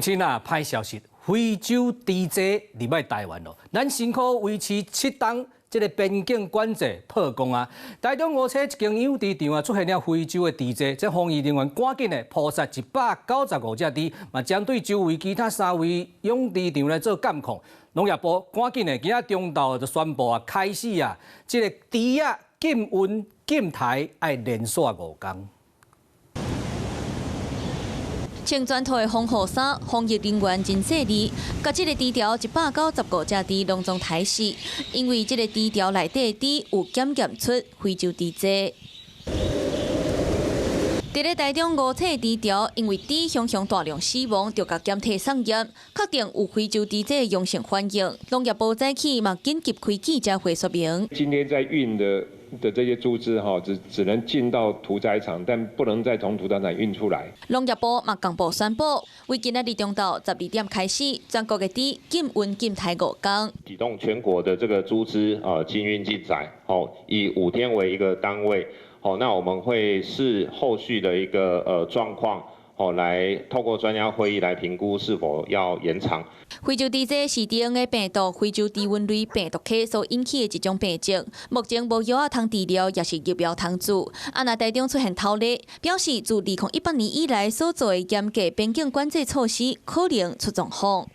親啊，歹消息，非洲豬災入來台灣咯。咱辛苦維持7冬，這个邊境管制破功啊！台中梧棲一間養豬場啊，出現了非洲的豬災，這防疫人員趕緊的撲殺195隻豬，嘛針對周圍其他三位養豬場來做監控。農業部趕緊的，今仔中晝就宣布啊，開始啊，這个豬仔禁運禁台愛連續5工。穿全套的防護衫，防疫人員真細膩，共這个豬牢195隻豬攏總刣死，因為這个豬牢內底的豬有檢驗出非洲豬災。佇咧台中梧棲豬牢，因為豬雄雄大量死亡，就共檢體送驗，確定有非洲豬災陽性反應。農業部早起嘛緊急開記者會說明。今天在運的這些豬隻哈，只能進到屠宰場，但不能再從屠宰場運出來。農業部嘛共步宣布，為今仔日中晝12點開始，全國的豬禁運禁台5工。啟動全國的這個豬隻啊禁運禁載，好，以5天為一個單位，好，那我們會視後續的一個狀況，好，來透過專家會議來評估是否要延長。非洲豬災是 DNA 病毒非洲豬瘟類病毒體所引起的一種病症，目前無藥仔通治療，抑是疫苗通注。啊，若台中出現頭例，表示自2018年以來所做的嚴格邊境管制措施可能出狀況。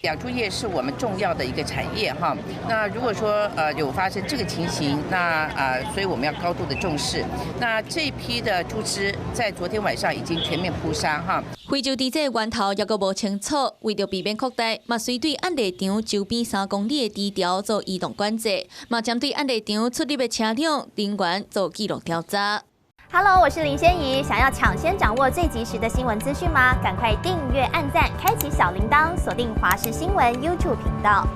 養豬業是我們重要的一個產業哈，那如果說有發生這個情形，那啊，所以我們要高度的重視。那這批的豬隻在昨天晚上已經全面撲殺哈。非洲豬災源頭猶閣無清楚，為著避免擴大，嘛隨對案例場周邊3公里的豬牢做移動管制，嘛針對案例場出入的車輛人員做記錄調查。 Hello，我是林仙怡，想要搶先掌握最及時的新聞資訊嗎？趕快訂閱、按讚、開啟小鈴鐺，鎖定華視新聞 YouTube 頻道。